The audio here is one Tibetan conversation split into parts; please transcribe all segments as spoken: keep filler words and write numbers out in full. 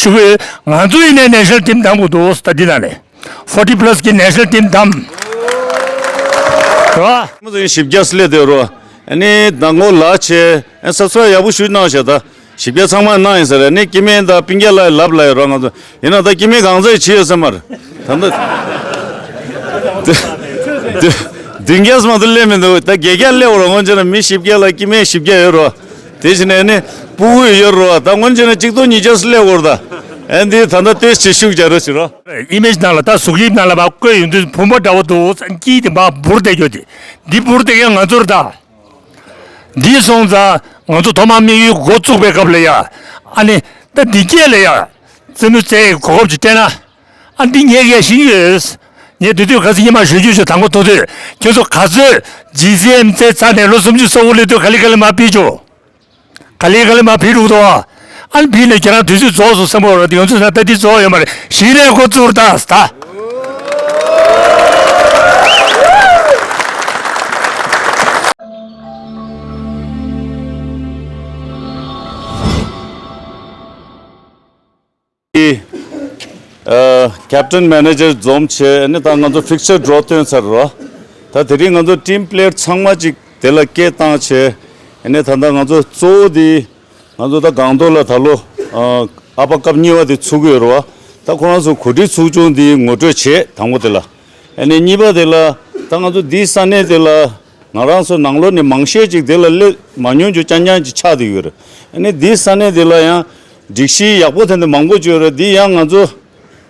ང་ཚོ་ཡིན་ནའི་ནེ་ཤ་ནལ་ཊིམ་བདམས་དགོས་འདུག་ད་འདི་ནང་ནས་ཕོར་ཊི་པ་ལ་སི་གི་ནེ་ཤ་ནལ་ཊིམ་བདམས། རེད་བ། མི་ཚོ་ཡིན་ཞིབ་རྒྱས་སླེབས་དེ་རོ། ཨ་ནི་མདང་དགོང་ལ་བྱས་ཨ་ས་ཚོ་ཡག་པོ་ཞུ་གནང་བྱས་ད། ཞིབ་རྒྱས་ཚང་མ་གནང་ཡིན་ཟེར་ནས་སྐྱེ་དམན་དང་སྤུན་ཀྱག་ལ་ལབ་ལ་ཡོད་རོགས་ང་ཚོ་ཡིན་ན་ད་སྐྱེ་དམན་གང་ཚད་བྱེད་ཡོད་ས་མ་རེད་ད་ལྟ། བདུན་བརྒྱ་སུ་མ་གཏོགས་སླེབས་མི་འདུག་ད་བརྒྱད་བརྒྱ་སླེབས་རོགས་སྔོན་ཆད་ན་མི་བཞི་བརྒྱ་ལ་སྐྱེ་དམན་བཞི་བརྒྱ་ཡོད་རོགས་དེ་བཞིན་ནས་ནི་སྤུ་གུ་ཡོད་རོགས་ད་སྔོན་ཆད་ན་གཅིག་སྟོང་ཉིས་བརྒྱ་སུ་སླེབས་དགོས་རེད་ད་ཨ་འདི་ད་ལྟ་ལྟོས་བྱེད་ཤུགས་རྒྱག་རོགས་བྱེད་རོགས། ཨི་མེ་ཇི་ནང་ལ་ད་གཟུགས་དབྱིབས་ནང་ལ་མར་བཀོད་ཡོང་དུས་བུམ་པ་འདྲ་བོ་འདུག་སྐྱིད་དེ་མར་འབུར་བསྡད་རྒྱུ་དེ་འདི་འབུར་བསྡད་མཁན་ང་ཚོ་རེད་ད། འདི་སོང་ཙང་ང་ཚོ་ཐོག་མར་དམིགས་ཡུལ་འགོ་བཙུགས་པའི་སྐབས་ལ་ཡ། ཨ་ནི་ད་འདི་སྐད་ལ་ཡ། རྩེད་མོ་རྩེ་ཡི་གོ་སྐབས་ཅིག་སྤྲད་ན། ཨ་འདི་ངས་ཡ་ཤེས་ཡོད། ངས་དེ་དུས་ག་ཚོད་སྙན་མ་ཞུ་རྒྱུ་ཞུ་དང་པོ་ཐོག་དུས་ཁྱོད་ཚོ་ག་ཚོད་ཇི་སི་ཨེམ་རྩེ་ཚར་ནས་ལོ་སུམ་ཅུ་སོ་དགུ་སླེབས་དུས་ག་ལེ་ག་ལེ་མར་ཕུད་ཆོག་ག་ལེ་ག་ལེ་མར་ཕུད་འགྲོ་གི་འདུག་ཨ་ནི་ཕུད་ནས་ཁྱེད་རང་དུས་ཚོད་རྫོགས་སོང་བསམ་གི་ཡོད་རེད་དེ་ཡོང་ཚོད་ས་ད་འདི་རྫོགས་ཡོད་མ་རེད་གཞི་ནས་འགོ་བཙུགས་ད་ད། ཨ། ཁེབ་ཊན་མེ་ནེ་ཇར་འཛོམས་བྱས་ནས་ད་ང་ཚོ་ཕིག་ཅར་ཌོ་བཏོན་ཚར་རོ། ད་དེ་རིང་ང་ཚོ་ཊིམ་པི་ལེ་ཡར་ཚང་མ་ཅིག་དེ་ལ་སྐད་བཏང་བྱས་ནས་ད་ལྟ་ང་ཚོ་གཙོ་བོ་དེ་ང་ཚོ་ད་སྒང་ཏོག་ལ་ད་ལོ་ཨ་ཨ་པ་ཀབ་གཉིས་པ་དེ་ཚུགས་ཀྱི་ཡོད་རེད་བ། ད་ཁོ་རང་ཚོ་གོ་སྒྲིག་ཚོགས་ཆུང་དེ་ངོ་སྤྲོད་བྱས་དང་པོ་དེ་ལ། ཨ་ནས་གཉིས་པ་དེ་ལ་ད་ང་ཚོ་འདིའི་ས་གནས་དེ་ལ་ང་རང་ཚོ་ནང་ལོགས་ནས་མང་ཤས་ཅིག་དེ་ལ་སླེབས་མ་མྱོང་རྒྱུ་རྐྱང་རྐྱང་ཅིག་ཆགས་བསྡད་ཡོད་རེད། ཨ་ནས་འདིའི་ས་གནས་དེ་ལ་ཡང་སྒྲིག་གཞི་ཡག་པོ་དེ་འདྲ་མང་པོ་ཅིག་ཡོད་རེད། འདི་ཡང་ང་ཚོ་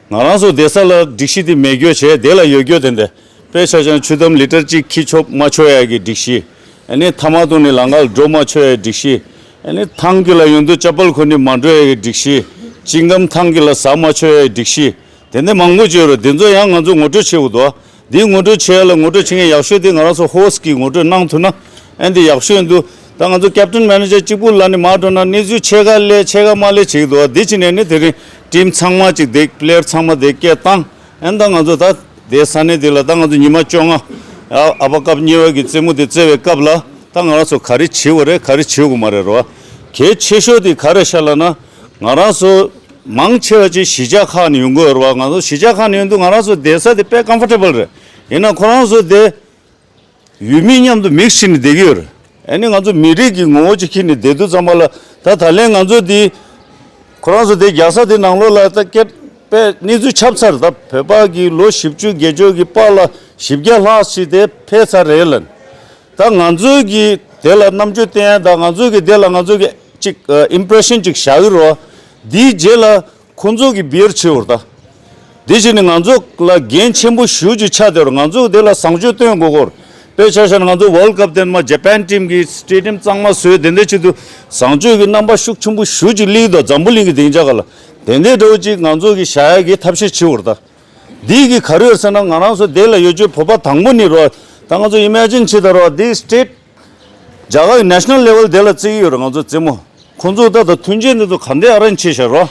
ང་རང་ཚོ་བསྡད་ས་ལ་སྒྲིག་གཞི་དེ་མེད་རྒྱུ་བྱས་དེ་ལ་ཡོད་རྒྱུ་དེ་འདྲ། དཔེ་ཆ་བཞག་ན་ཆུ་དམ་ལི་ཊར་གཅིག་འཁྱེར་ཆོག་མ་ཆོག་ཡ་གི་སྒྲིག་གཞི། ཨ་ནི་ཐ་མག་འཐུང་ནས་ལམ་ཁ་ལ་འགྲོ་མ་ཆོག་ཡ་སྒྲིག་གཞི། ཨ་ནི་ཐང་གི་ལ་ཡོང་དུས་ཅ་པལ་གོན་ནས་མ་འགྲོ་ཡ་གི་སྒྲིག་གཞི། ཅིང་ཀམ་ཐང་གི་ལ་ཟ་མ་ཆོག་ཡ་སྒྲིག་གཞི། དེ་འདྲ་མང་པོ་ཅིག་ཡོད་རེད། དེ་ཚོ་ཡང་ང་ཚོ་ངོ་སྤྲོད་བྱེད་དགོས་འདུག་འདི་ངོ་སྤྲོད་བྱེད་ཡ་ལ་ངོ་སྤྲོད་བྱེད་མཁན་ཡག་ཤོས་དེ་ང་རང་ཚོ་ཧོ་སི་ཊི་གིས་ངོ་སྤྲོད་གནང་ཐུབ་ན་ཨ་འདི་ཡག་ཤོས་ཡིན་འདུག་ད་ང་ཚོ་ཁེབ་ཊན་མེ་ནེ་ཇར་གཅིག་པུ་ལ་ནི་མ་འགྲོ་ན་གནས་ཚུལ་ཕྱེད་ཀ་སླེབས་ཕྱེད་ཀ་མ་སླེབས་བྱེད་ཀྱི་འདུག་འདི་ཕྱིན་ནས་ནི་དེ་རིང་ཊིམ་ཚང་མ་ཅིག་བསྡད་པི་ལེ་ཡར་ཚང་མ་བསྡད་སྐད་བཏང་ཨ་ནི་ད་ང་ཚོ་ད་དེ་ས་གནས་དེ་ལ་ད་ང་ཚོ་ཉི་མ་བཅོ་ལྔ་ཨ་ཨ་པ་ཀབ་གཉིས་པ་གི་རྩེད་མོ་དེ་རྩེ་བའི་སྐབས་ལ་ད་ང་རང་ཚོ་ག་རེ་བྱེད་དགོས་རེད་ག་རེ་བྱེད་དགོས་མ་རེད་རོ། གལ་ཆེ་ཤོས་དེ་ག་རེ་ཤག་ལབ་ན་ང་རང་ཚོ་མང་ཆེ་བ་ཅིག་གཞིས་ཆགས་ཁག་ནས་ཡོང་གི་ཡོད་རེད་བ། ང་ཚོ་གཞིས་ཆགས་ཁག་ནས་ཡོང་དུས་ང་རང་ཚོ་བསྡད་ས་དེ་དཔེ་ཀམ་ཕོར་ཊེ་བལ་རེད། ཡིན་ན་ཁོ་རང་ཚོ་དེ་ཡུལ་མི་མཉམ་དུ་མིག་སི་བྱས་ནས་བསྡད་ཀྱི་ཡོད་རེད། ཨ་ནི་ང་ཚོ་མི་རིགས་ཀྱི་ངོ་བོ་ཅིག་འཁྱེར་ནས་བསྡད་དུས་ཙམ་པ་ལ་ད་ད་ལན་ང་ཚོ་དེ་ཁོ་རང་ཚོ་དེ་རྒྱག་ས་དེ་ནང་ལོགས་ལ་ད་སྐད་དཔེ་གནས་ཚུལ་ཁྱབ་ཚར། ད་བོད་པ་གི་ལོ་བཞི་བཅུ་བརྒྱད་ཅུ་གི་པར་ལ་བཞི་བརྒྱ་ལྷག་ཞིག་དེ་ཕེབས་ཚར་རེད་ལབ། ད་ང་ཚོའི་གི་དེ་ལ་རྣམ་དཔྱོད་བསྟན་ཡ་དང་ང་ཚོའི་གི་དེ་ལ་ང་ཚོའི་གི་ཅིག་ཨིམ་པི་རེ་ཤན་ཅིག་བཞག་གི་རོ། དེའི་རྗེས་ལ་ཁོང་ཚོ་གི་བི་ཡར་བྱེད་འོར་ད། དེ་བཞིན་ནི་ང་ཚོ་ལ་འགན་ཆེན་པོ་ཞེ་ཅིག་ཆགས་བསྡད་རོ། ང་ཚོ་དེ་ལ་བཟང་སྤྱོད་སྟོན་དགོས་སྐོར། དཔེ་ཆ་བཞག་ན་ང་ཚོ་ཝརལ་ཌི་ཀབ་དེ་མ་ཇ་པན་ཊིམ་གི་སི་ཊེ་ཌི་ཡམ་གཙང་མ་བཟོས་དེ་འདྲ་ཆེད་དུ་བཟང་སྤྱོད་ཀྱི་རྣམ་པ་ཤུགས་ཆེན་པོ་ཞེ་ཅིག་སླེབས་འདུག་འཛམ་བུ་གླིང་གི་སྡིངས་ཆ་ག་ལ་དེ་འདྲའི་འདྲ་བོ་ཅིག་ང་ཚོ་གི་བཞག་ཡ་གི་ཐབས་ཤེས་བྱེད་འོར་ད། འདི་གི་ག་རེ་ཡོད་ཟེར་ན་ང་རང་ཚོ་དེ་ལ་ཡོད་ཆོས་བོད་པ་དང་པོ་ནི་རོ། ད་ང་ཚོ་ཨི་མེ་ཇིན་བྱེད་ད་རོ། འདི་སི་ཊེ་ཊི་རྒྱ་གར་གི་ནེ་ཤ་ནལ་ལེ་ཝལ་དེ་ལ་བརྩི་གི་ཡོད་རེད་ང་ཚོ་རྩེད་མོ། ཁོང་ཚོ་ད་ད་མཐུན་རྐྱེན་འདི་ཚོ་ག་འདྲས་ཨ་རེན་ཇི་བྱས་ཤག་རོ།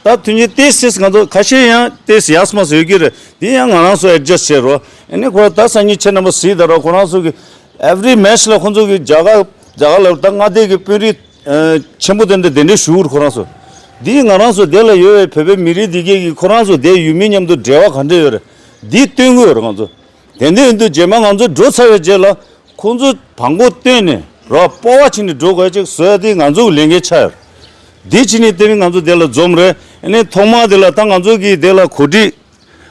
ད་མཐུན་རྐྱེན་ཏོག་ཙམ་ང་ཚོ་ཁ་ཤས་ཡང་ཏོག་ཙམ་ཡག་སོ་མ་སོ་ཡོད་ཀྱི་རེད། འདི་ཡང་ང་རང་ཚོ་ཨེ་ཌི་ཇ་སི་ཊི་བྱས་རོ། ཨ་ནི་ཁོ་ད་སང་ཉིན་ཁྱེད་རྣམ་པ་གཟིགས་ད་རོ། ཁོ་རང་ཚོ་གི་ཨེ་ཝི་རི་མེ་ཆི་ལ་ཁོང་ཚོ་གི་རྒྱ་གར་རྒྱ་གར་ལ་ད་མངའ་སྡེ་གི་དཔོན་རིགས་ཆེན་པོ་དེ་འདྲ་གདན་འདྲེན་ཞུ་གི་རེད་ཁོ་རང་ཚོ། འདི་ང་རང་ཚོ་དེ་ལ་ཡོད་པའི་བོད་པའི་མི་རིགས་འདི་གས་ཀྱི་ཁོ་རང་ཚོ་དེ་ཡུལ་མི་མཉམ་དུ་འབྲེལ་བ་ག་འདྲ་ཡོད་རེད། འདི་སྟོན་གི་ཡོད་རེད་ང་ཚོ། དེ་འདྲ་ཡིན་དུས་རྗེས་མ་ང་ཚོ་འགྲོ་ཚར་བའི་རྗེས་ལ་ཁོང་ཚོ་བང་གོ་བཏོན་ནས་རོ་སྤོབས་པ་བྱས་ནས་འགྲོ་དགོས་ཅིག་བཟོ་ཡ་དེ་ང་ཚོ་གི་ལས་འགན་ཆགས་ཡོད་རེད། འདི་བྱས་ནས་དེ་རིང་ང་ཚོ་དེ་ལ་འཛོམས་རེད། ཨ་ནི་ཐོག་མ་དེ་ལ་ད་ང་ཚོ་གི་དེ་ལ་གོ་སྒྲིག་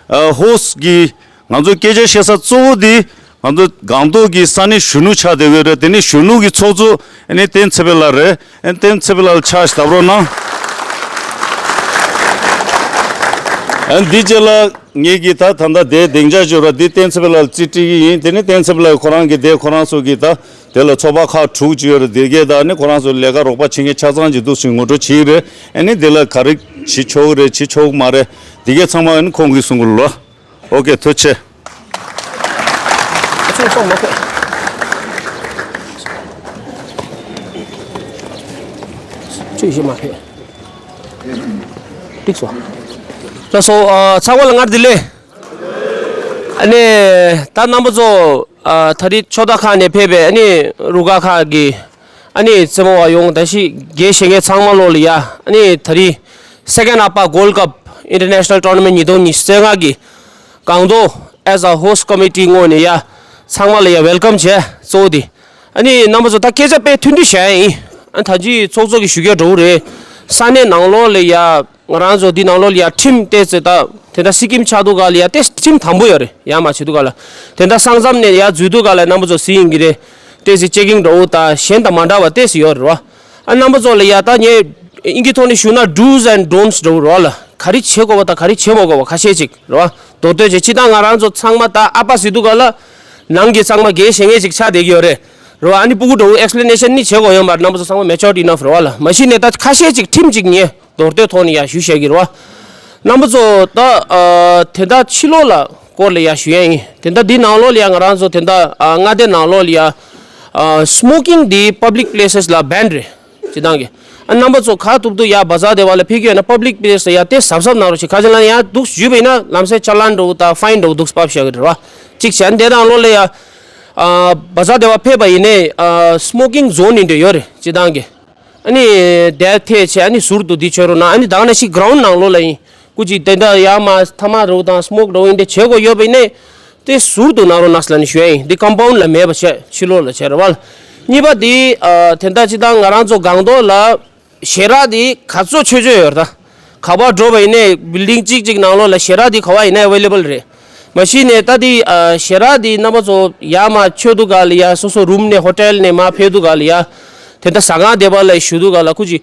ཨ་ཧོ་སི་ཊི་གི་ང་ཚོ་སྐད་ཆ་བཤད་ས་གཙོ་བོ་དེ་ང་ཚོ་སྒང་ཏོག་གི་ས་གནས་གཞོན་ནུ་ཆགས་བསྡད་ཡོད་རེད། དེ་ནས་གཞོན་ནུ་གི་ཚོགས་གཙོ་ཨ་ནི་བསྟན་ཚེ་འཕེལ་ལགས་རེད། ཨ་ནི་བསྟན་ཚེ་འཕེལ་ལགས་ལ་ཕྱག་ཞིག་བརྡབ་རོགས་གནང་། ཨ་ནི་འདི་རྗེས་ལ་ངེད་ཀྱིས་ད་ད་ལྟ་དེ་སྡིངས་ཆ་བརྗོད་ར་འདི་བསྟན་ཚེ་འཕེལ་ལགས་ལ་རྩིས་སྤྲད་ཀྱི་ཡིན། དེ་ནས་བསྟན་ཚེ་འཕེལ་ལགས་ཁོ་རང་གི་དེ་ཁོ་རང་ཚོ་གི་ད་དེ་ལ་ཚོགས་པ་ཁག་དྲུག་ཅིག་ཡོད་རེད། དེ་གས་ད་ནི་ཁོ་རང་ཚོ་ལས་ཀ་རོགས་པ་བྱེད་མཁན་ཆ་ཚང་ཅིག་འདུག་ཟིན་ངོ་སྤྲོད་བྱེད་ཀྱི་རེད། ཨ་ནི་དེ་ལ་ག་རེ་བྱེད་ཆོག་གི་རེད་བྱེད་ཆོག་གི་མ་རེད། དེ་གས་ཚང་མ་ཨ་ནི་ཁོང་གིས་གསུང་གི་རེད་ལོ། ཨོ་ཀེ་ཐུགས་རྗེ་ཆེ། ཨ་ཚོགས་གཏོང་མ་ཕོད། ཆུ་ཞིག་མ་ཕེབས། འགྲིག་སོང་། ལགས་སོ། ཨ་ཚང་མ་ལ་སྔར་བདེ་ལེགས། ཨ་ནི་ད་རྣམ་པ་ཚོ་ཨ་ད་རེས་ཕྱོགས་མཐའ་ཁག་ནས་ཕེབས་པའི་ཨ་ནི་རུ་ཁག་ཁག་གི་ཨ་ནི་རྩེད་མོ་བ་ཡོངས་ད་ཞིག་དགེ་བཤེས་མཁན་ཚང་མ་ལོ་ལ་ཡ་ཨ་ནི་ད་རེས་ Second Appa Gold Cup International Tournament ཉིས་སྟོང་ཉི་ཤུ་རྩ་ལྔ་གི་སྒང་ཏོག as a host committee ངོས་ནས་ཡ་ཚང་མ་ལ་ཡ་welcome བྱས་གཙོ་བོ་དེ། ཨ་ནི་རྣམ་པ་ཚོ་ད་སྐད་ཆ་དཔེ་ཐུང་ཐུང་བཤད་ཡ་ཡིན། ཨ་ད་ཅི་ཚོགས་གཙོ་གི་ཞུ་སྐད་འདྲ་བོ་རེད། ས་གནས་ནང་ལོགས་ལ་ཡ་ང་རང་ཚོ་འདི་ནང་ལོགས་ལ་ཡ་ཁྲིམས་ཏོག་ཙམ་ད་དེ་འདྲ་སི་ཀིམ་ཆགས་དུས་སྒང་ལ་ཡ་ཏོག་ཙམ་ཁྲིམས་དམ་པོ་ཡོད་རེད། ཡ་མ་བྱེད་དུས་སྒང་ལ་དེ་འདྲ་ས་མཚམས་ནས་ཡ་འཛུལ་དུས་སྒང་ལ་རྣམ་པ་ཚོ་གཟིགས་ཡིན་གྱི་རེད། ཏོག་ཙམ་checking འདྲ་བོ་ད་གཞན་དང་མ་འདྲ་བ་ཏོག་ཙམ་ཡོད་རེད་བ། ཨ་རྣམ་པ་ཚོ་ལ་ཡ་ད་ངས་ཨིན་སྐད་ཐོག་ནས་ཞུ་ན་do's and don'ts འདྲ་བོ་རེད་བ་ལ། ག་རེ་བྱེད་དགོས་པ་དང་ག་རེ་བྱེད་མ་དགོས་པ་ཁ་ཤས་ཅིག་རེད་བ། མདོར་བསྡུས་བྱས་སྤྱིར་བཏང་ང་རང་ཚོ་ཚང་མ་ད་ཨ་པ་ཟེར་དུས་སྒང་ལ་ནང་གི་ཚང་མ་དགེ་བཤེས་ངེས་ཅིག་ཆགས་བསྡད་ཀྱི་ཡོད་རེད། རེད་བ། ཨ་ནི་སྤུ་གུ་འདྲ་བོ་explanation ནི་བྱེད་དགོས་ཡོད་མ་རེད། རྣམ་པ་ཚོ་ཚང་མ་matured enough རེད་བ་ལ། མ་གཞི་ནས་ད་ཁ་ཤས་ཅིག་ཁྲིམས་ཅིག་ངས་མདོར་བསྡུས་ཐོག་ནས་ཡ་ཞུ་བཤད་ཀྱི་རེད་བ། རྣམ་པ་ཚོ་ད་ཨ་དེ་ད་ཕྱི་ལོགས་ལ་སྐོར་ལ་ཡ་ཞུ་ཡ་ཡིན། དེ་ད་འདི་ནང་ལོགས་ལ་ཡ་ང་རང་ཚོ་དེ་ད་ཨ་མངའ་སྡེ་ནང་ལོགས་ལ་ཡ་ཨ་smoking འདི་public places ལ་ban རེད། སྤྱིར་བཏང་གི་ཨ་རྣམ་པ་ཚོ་ག་ཐུབ་ཐུབ་ཡ་བ་ཛར་དེ་བ་ལ་ཕེབས་ཀྱི་ཡོད་ན་public place ལ་ཡ་ཏོག་ཙམ་གཟབ་གཟབ་གནང་རོགས་ཞེས། ཁ་ཅིག་ལ་ཡ་འདུག་ཞུས་པ་ཡིན་ན་ལམ་སེང་challan འདྲ་བོ་དང་fine འདྲ་བོ་འདུག་ཕབ་བཞག་གི་རེད་བ། གཅིག་བྱས་ན་དེ་དང་ལོ་ལ་ཡ་ཨ་བ་ཛར་དེ་བ་ཕེབས་པ་ཡིན་ནའི་ཨ་smoking zone ཡིན་འདྲ་ཡོད་རེད། སྤྱིར་བཏང་གི་ཨ་ནི་དེ་ཐད་བྱས་ཨ་ནི་ཟུར་དུ་འདི་བྱོས་རོགས་གནང་། ཨ་ནི་ད་ག་ནང་བཞིན་ground ནང་ལོགས་ལ་ཡིན། སྐུ་མཁྱེན་དེ་འདྲ་ཡ་མ་ཐ་མག་འདྲ་བོ་དང་smoke འདྲ་བོ་འདི་འདྲ་བྱེད་དགོས་ཡོད་པ་ཡིན་ནའི་དེ་ཟུར་དུ་གནང་རོགས་གནང་ཟེར་ལབ་ནས་ཞུ་ཡ་ཡིན། འདི་compound ལ་མེད་པ་བྱས་ཕྱི་ལོགས་ལ་བྱས་རེད་བ། གཉིས་པ་འདི་ཨ་དེ་འདྲ་སྤྱིར་བཏང་ང་རང་ཚོ་སྒང་ཏོག་ལ་ཞལ་རས་འདི་ག་ཚོད་ཆོད་ཆོད་ཡོད་རེད་ད། ག་པར་འགྲོ་བ་ཡིན་ནའི་building གཅིག་གཅིག་ནང་ལོགས་ལ་ཞལ་རས་འདི་ག་པར་ཡིན་ནའི་available རེད། མ་གཞི་ནས་ད་འདི་ཨ་ཞལ་རས་འདི་རྣམ་པ་ཚོ་ཡ་མ་མཆོད་དུས་སྒང་ལ་ཡ་སོ་སོ་room ནས་hotel ནས་མར་ཕེབས་དུས་སྒང་ལ་ཡ་དེ་འདྲ་ཟ་ཁང་དེ་བ་ལ་བཞུགས་དུས་སྒང་ལ་སྐུ་མཁྱེན།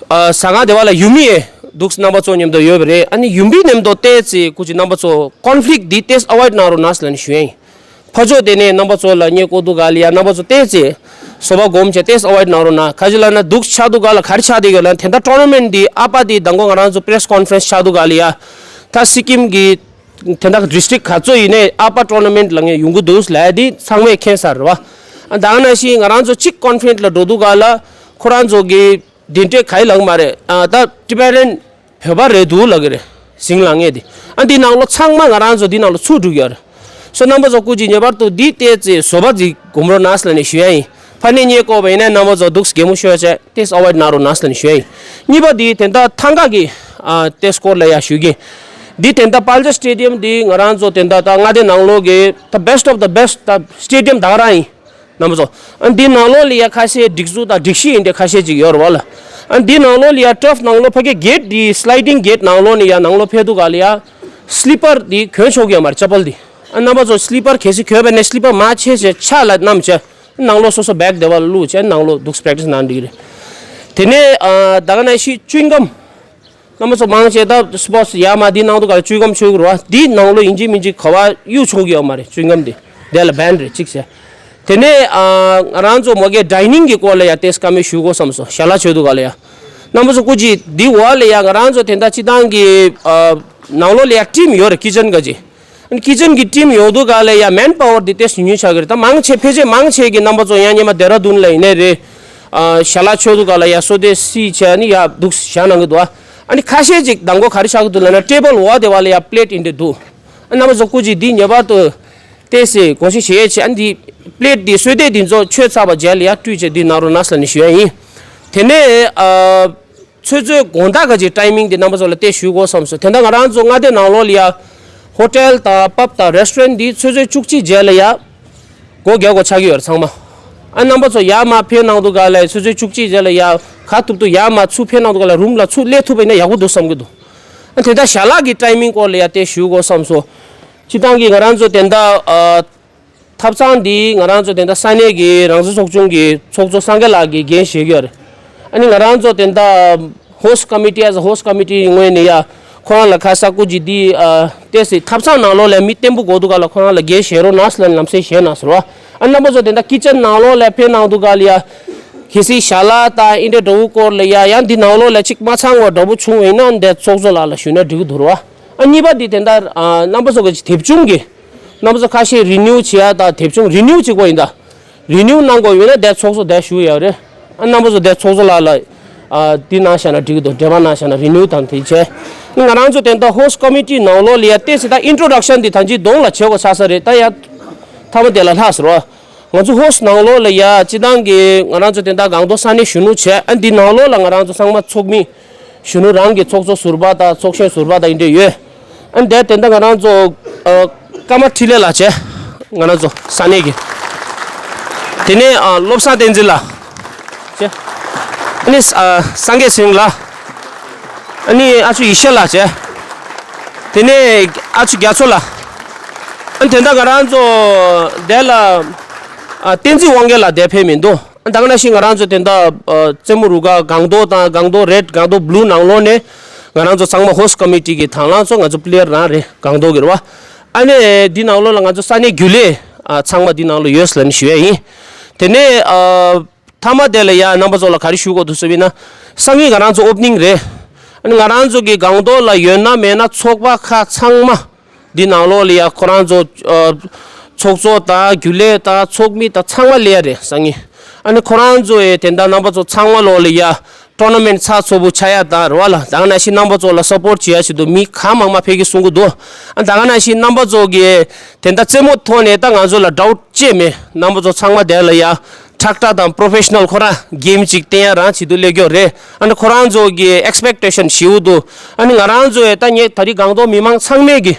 ཨ་ཟ་ཁང་དེ་བ་ལ་ཡུལ་མི་ཡང་འདུག་རྣམ་པ་ཚོ་མཉམ་དུ་ཡོད་པ་རེད། ཨ་ནི་ཡུལ་མི་མཉམ་དུ་ཏོག་ཙམ་སྐུ་མཁྱེན་རྣམ་པ་ཚོ་conflict འདི་ཏོག་ཙམ་avoid གནང་རོགས་གནང་ཟེར་ལབ་ནས་ཞུ་ཡ་ཡིན། ཕར་ཕྱོགས་དེ་ནས་རྣམ་པ་ཚོ་ལ་བསྙད་བཀུར་དུས་སྒང་ལ་ཡ་རྣམ་པ་ཚོ་ཏོག་ཙམ་བཟོད་པ་སྒོམ་བྱས་ཏོག་ཙམ་avoid གནང་རོགས་གནང་། ག་ཅི་ལབ་ན་འདུག་ཆགས་དུས་སྒང་ལ་ག་རེ་ཆགས་བསྡད་ཡོད་ལབ་ན་དེ་འདྲ་tournament འདི་ཨ་པ་འདི་མདང་དགོང་ང་རང་ཚོ་press conference ཆགས་དུས་སྒང་ལ་ཡ་ད་སི་ཀིམ་གི་དེ་འདྲ་district ག་ཚོད་ཡིན་ནའི་ཨ་པ་tournament ལ་ངས་ཡོང་གི་འདུག་ལབ་ཡ་འདི་ཚང་མས་མཁྱེན་ས་རེད་བ། ཨ་ད་ག་ནང་བཞིན་ང་རང་ཚོ་གཅིག་conference ལ་འགྲོ་དུས་སྒང་ལ་ཁོ་རང་ཚོ་གི་འདི་འདྲས་ག་ཡི་ལག་མ་རེད། ཨ་ད་Tibetan བོད་པ་རེད་འདུག་ལབ་ཀྱི་རེད། ཟིང་ལ་ངེས་དེ། ཨ་འདི་ནང་ལོགས་ཚང་མ་ང་རང་ཚོ་འདི་ནང་ལོགས་ཚུད་འགྲོ་གི་ཡོད་རེད། སོ་རྣམ་པ་ཚོ་སྐུ་མཁྱེན་ངེས་པར་དུ་འདི་ཏོག་ཙམ་བཟོད་པ་ཅིག་སྒོམ་རོགས་གནང་ཟེར་ནས་ཞུ་ཡ་ཡིན། ཕར་ནས་བསྙད་བཀུར་བ་ཡིན་ན་རྣམ་པ་ཚོ་འདུག་གད་མོ་ཤོར་བྱས་ཏོག་ཙམ་avoid གནང་རོགས་གནང་ཟེར་ནས་ཞུ་ཡ་ཡིན། གཉིས་པ་འདི་དེ་འདྲ་ཐང་ག་གི་ཨ་ཏོག་ཙམ་སྐོར་ལ་ཡ་ཞུ་གི། འདི་དེ་འདྲ་Palcha Stadium འདི་ང་རང་ཚོ་དེ་འདྲ་ད་མངའ་སྡེ་ནང་ལོགས་ཀྱི་the best of the best ད་stadium ད་ག་རང་ཡིན། རྣམ་པ་ཚོ། ཨ་འདི་ནང་ལོགས་ལ་ཡ་ཁ་ཤས་སྒྲིག་འཛུགས་དང་སྒྲིག་གཞི་ཡིན་ཏེ་ཁ་ཤས་ཅིག་ཡོད་རེད་བ་ལ། ཨ་འདི་ནང་ལོགས་ལ་ཡ་turf ནང་ལོགས་ཕ་གི་gate འདི་sliding gate ནང་ལོགས་ནས་ཡ་ནང་ལོགས་ཕེབས་དུས་སྒང་ལ་ཡ་slipper འདི་གྱོན་ཆོག་གི་ཡོད་མ་རེད། ཅ་པལ་འདི། ཨ་རྣམ་པ་ཚོ་slipper གལ་སྲིད་གྱོན་པ་ནས་slipper མར་ཕྱེས་བྱས་ཕྱག་ལ་བསྣམས་བྱས་ནང་ལོགས་སོ་སོ་bag དེ་བ་ལ་བླུགས་བྱས་ནང་ལོགས་འདུག་practice གནང་འགྲིག་གི་རེད། དེ་ནས་ཨ་ད་ག་ནང་བཞིན་chewing gum རྣམ་པ་ཚོ་མང་ཆེ་ད་sports ཡ་མ་འདི་ནང་དུ་ག་ལ་chewing gum མཆོད་ཀྱི་རེད་བ། འདི་ནང་ལོགས་ཡིན་གཅིག་མིན་གཅིག་ག་པར་གཡུག་ཆོག་གི་ཡོད་མ་རེད། chewing gum འདི་དེ་ལ་ban རེད་གཅིག་བྱས། དེ་ནས་ཨ་ང་རང་ཚོ་མ་གི་dining གི་སྐོར་ལ་ཡ་ཏོག་ཙམ་བཀའ་མོལ་ཞུ་དགོས་བསམ་སོང་། ཞལ་ལག་མཆོད་དུས་སྒང་ལ་ཡ། རྣམ་པ་ཚོ་སྐུ་མཁྱེན་འདི་འོག་ལ་ཡ་ང་རང་ཚོ་དེ་འདྲ་སྤྱིར་བཏང་གི་ཨ་ནང་ལོགས་ལ་ཡ་team ཡོད་རེད། kitchen ག་ཅིག་ཨ་ནི་kitchen གི་team ཡོང་དུས་སྒང་ལ་ཡ་manpower འདི་ཏོག་ཙམ་ཉུང་ཉུང་ཆགས་ཀྱི་རེད། ད་མང་ཆེ་ཕལ་ཆེར་མང་ཆེ་གི་རྣམ་པ་ཚོ་ཡང་སྔོན་མ་ལྡེ་ར་ལྡུན་ལ་ཡིན་ནའི་རེད། ཨ་ཞལ་ལག་མཆོད་དུས་སྒང་ལ་ཡ་བསོད་བདེ་སི་བྱས་ནི་ཡ་འདུག་བཞག་གནང་གི་འདུག་ཨ་ནི་ཁ་ཤས་ཅིག་མདང་དགོང་ག་རེ་ཆགས་ཀྱི་འདུག་ལབ་ན་table འོག་དེ་བ་ལ་ཡ་plate ཡིན་འདྲ་འདུག་ཨ་རྣམ་པ་ཚོ་སྐུ་མཁྱེན་འདི་ངེས་པར་དུ་ཏོག་ཙམ་དགོངས་བཞེས་བྱེད་ཡས་བྱས། ཨ་ནི་འདི་plate འདི་བསོད་བདེ་འདི་ཚོ་མཆོད་ཚར་བ་རྗེས་ལ་ཡ་བཀྲུས་བྱས་འདི་གནང་རོགས་གནང་ཟེར་ནས་ཞུ་ཡ་ཡིན། དེ་ནས་ཨ། ཚོད་ཚོད་དགོང་དག་ག་ཅིག་timing དེ་རྣམ་པ་ཚོ་ལ་ཏོག་ཙམ་ཞུ་དགོས་བསམ་སོང་། དེ་འདྲ་ང་རང་ཚོ་མངའ་སྡེ་ནང་ལོགས་ལ་ཡ་hotel དང་pub དང་restaurant འདི་ཚོད་ཚོད་བཅུ་གཅིག་རྗེས་ལ་ཡ་སྒོ་རྒྱག་དགོས་ཆགས་ཀྱི་ཡོད་རེད་ཚང་མ། ཨ་རྣམ་པ་ཚོ་ཡར་མར་ཕེབས་གནང་དུས་སྒང་ལ་ཚོད་ཚོད་བཅུ་གཅིག་རྗེས་ལ་ཡ་ག་ཐུབ་ཐུབ་ཡར་མར་ཚུར་ཕེབས་གནང་དུས་སྒང་ལ་room ལ་ཚུར་སླེབས་ཐུབ་པ་ཡིན་ན་ཡག་པོ་འདུག་བསམ་གྱི་འདུག་ཨ་དེ་འདྲ་ཞལ་ལག་གི་timing སྐོར་ལ་ཡ་ཏོག་ཙམ་ཞུ་དགོས་བསམ་སོང་། སྤྱིར་བཏང་གི་ང་རང་ཚོ་དེ་འདྲ་ཨ། ཐབ་ཚང་འདི་ང་རང་ཚོ་དེ་འདྲ་ས་གནས་ཀྱི་རང་བཙན་ཚོགས་ཆུང་གི་ཚོགས་གཙོ་སངས་རྒྱས་ལགས་ཀྱིས་འགན་བཞེས་ཀྱི་ཡོད་རེད། ཨ་ནི་ང་རང་ཚོ་དེ་འདྲ་host committee as a host committee ངོས་ནས་ཡ་ཁོ་རང་ལ་ཁ་ས་སྐུ་མཁྱེན་འདི་ཨ་ཏོག་ཙམ་ཐབ་ཚང་ནང་ལོགས་ལ་མི་བརྟན་པོ་དགོས་དུས་སྒང་ལ་ཁོ་རང་ལ་འགན་བཞེས་རོགས་གནང་ཟེར་ལབ་ནས་ལམ་སེང་བཞེས་གནང་ཟེར་བ། ཨ་རྣམ་པ་ཚོ་དེ་འདྲ་kitchen ནང་ལོགས་ལ་ཕེབས་གནང་དུས་སྒང་ལ་ཡ་གལ་སྲིད་ཞལ་ལག་དང་ཨིན་དྲ་འདྲ་བོ་སྐོར་ལ་ཡ་ཡང་འདི་ནང་ལོགས་ལ་ཅིག་མ་ཚང་བ་འདྲ་བོ་བྱུང་བ་ཡིན་ན་འདི་ཚོགས་གཙོ་ལགས་ལ་ཞུས་ན་འགྲིག་གི་འདུག་རེད་བ། ཨ་གཉིས་པ་འདི་དེ་འདྲ་ཨ་རྣམ་པ་ཚོ་གི་དེབ་ཆུང་གི་རྣམ་པ་ཚོ་ཁ་ཤས་renew བྱེད་ཡ་དང་དེབ་ཆུང་renew བྱེད་དགོས་ཡིན་ད། renew གནང་དགོས་ཡོད་ན་དེ་ཚོགས་གཙོ་དེ་ཞུ་ཡ་རེད། ཨ་རྣམ་པ་ཚོ་དེ་ཚོགས་གཙོ་ལགས་ལ་ཨ་འདི་གནང་བཞག་ན་འགྲིག་གི་འདུག་འགྲེལ་པ་གནང་བཞག་ན་renew དང་དེ་བྱས། ང་རང་ཚོ་དེ་འདྲ་host committee ནང་ལོགས་ལ་ཡ་ཏོག་ཙམ་ད་introduction འདི་ད་ཅི་གདོང་ལ་བྱེད་དགོས་ཆགས་ས་རེད་ད་ཡ། མཐའ་མ་དེ་ལ་ལྷག་ཟེར་བ། ང་ཚོ་host ནང་ལོགས་ལ་ཡ་སྤྱིར་བཏང་གི་ང་རང་ཚོ་དེ་འདྲ་སྒང་ཏོག་ས་གནས་གཞོན་ནུ་བྱས་ཨ་འདི་ནང་ལོགས་ལ་ང་རང་ཚོ་ཚང་མ་ཚོགས་མི། གཞོན་ནུ་རང་གི་ཚོགས་གཙོ་ཟུར་པ་དང་ཚོགས་གཞོན་ཟུར་པ་དང་འདི་འདྲ་ཡོད། ཨ་ནི་དེ་དེ་འདྲ་ང་རང་ཚོ་ཨ་ཀརྨ་འཕྲིན་ལས་ལགས་བྱས། ང་རང་ཚོ་ས་གནས་ཀྱི། དེ་ནས་ཨ་བློ་བཟང་བསྟན་འཛིན་ལགས་བྱས། ཨ་ནི་ཨ་སངས་རྒྱས་སེང་ལགས། ཨ་ནི་ཨ་ཅོ་ཡེ་ཤེས་ལགས་བྱས། དེ་ནས་ཨ་ཅོ་རྒྱ་མཚོ་ལགས། ཨ་ནི་དེ་འདྲ་ང་རང་ཚོ་དེ་ལ་ཨ་བསྟན་འཛིན་དབང་རྒྱལ་ལགས་དེ་ཕེབས་མི་འདུག་ད་ག་ནང་བཞིན་ང་རང་ཚོ་དེ་འདྲ་ཨ་རྩེད་མོ་རུ་ཁག་སྒང་ཏོག་དང་སྒང་ཏོག་རེད་སྒང་ཏོག་བླུ་ནང་ལོགས་ནས་ང་རང་ཚོ་ཚང་མ་ཧོ་སི་ཊི་ཀོ་མི་ཊི་གི་དང་བླངས་ཚོ་ང་ཚོ་པི་ལེ་ཡར་རང་རེད་སྒང་ཏོག་གི་རེད་བ། ཨ་ནི་འདི་ནང་ལོགས་ལ་ང་ཚོ་ས་གནས་རྒྱུན་ལས་ཨ་ཚང་མ་འདི་ནང་ལོགས་ཡོད་ཟེར་ནས་ཞུ་ཡ་ཡིན། དེ་ནས་ཨ་མཐའ་མ་དེ་ལ་ཡ་རྣམ་པ་ཚོ་ལ་ག་རེ་ཞུ་དགོས་འདུག་ཟེར་བ་ཡིན་ན། སང་ཉིན་ང་རང་ཚོ་ཨོ་པ་ནིང་རེད། ཨ་ནི་ང་རང་ཚོ་གི་སྒང་ཏོག་ལ་ཡོད་ན་མེད་ན་ཚོགས་པ་ཁག་ཚང་མ། འདི་ནང་ལོགས་ལ་ཡ་ཁོ་རང་ཚོ་ཨ་ཚོགས་གཙོ་དང་རྒྱུན་ལས་དང་ཚོགས་མི་དང་ཚང་མ་སླེབས་ཡ་རེད་སང་ཉིན། ཨ་ནི་ཁོ་རང་ཚོ་ཡི་དེ་འདྲ་རྣམ་པ་ཚོ་ཚང་མ་ལོགས་ལ་ཡ་ཊོར་ན་མེན་ཊི་ཚགས་ཚུད་པོ་ཆགས་ཡ་དང་རེད་བ་ལ་ད་ག་ནང་བཞིན་རྣམ་པ་ཚོ་ལ་སཔོར་ཊི་བྱེད་ཡ་ཞིག་འདུག་མི་གང་མང་མང་ཕེབས་ཀྱི་གསུང་གི་འདུག་ཨ་ད་ག་ནང་བཞིན་རྣམ་པ་ཚོ་གི་དེ་འདྲ་རྩེད་མོ་ཐོག་ནས་ད་ང་ཚོ་ལ་ཌའུ་ཊི་ཅི་ཡང་མེད། རྣམ་པ་ཚོ་ཚང་མ་དེ་ལ་ཡ་ཁྲག་ཁྲག་དང་པོ་རོ་ཕེ་ཤ་ནལ་ཁོ་རང་གེམ་ཅིག་བསྟན་ཡ་རང་བྱེད་དུ་སླེབས་ཀྱི་ཡོད་རེད། ཨ་ནི་ཁོ་རང་ཚོ་གི་ཨེག་སི་པེག་ཊེ་ཤན་ཞེ་པོ་འདུག་ཨ་ནི་ང་རང་ཚོ་ཡི་ད་ངས་ད་རེས་སྒང་ཏོག་མི་མང་ཚང་མས་ཀྱི་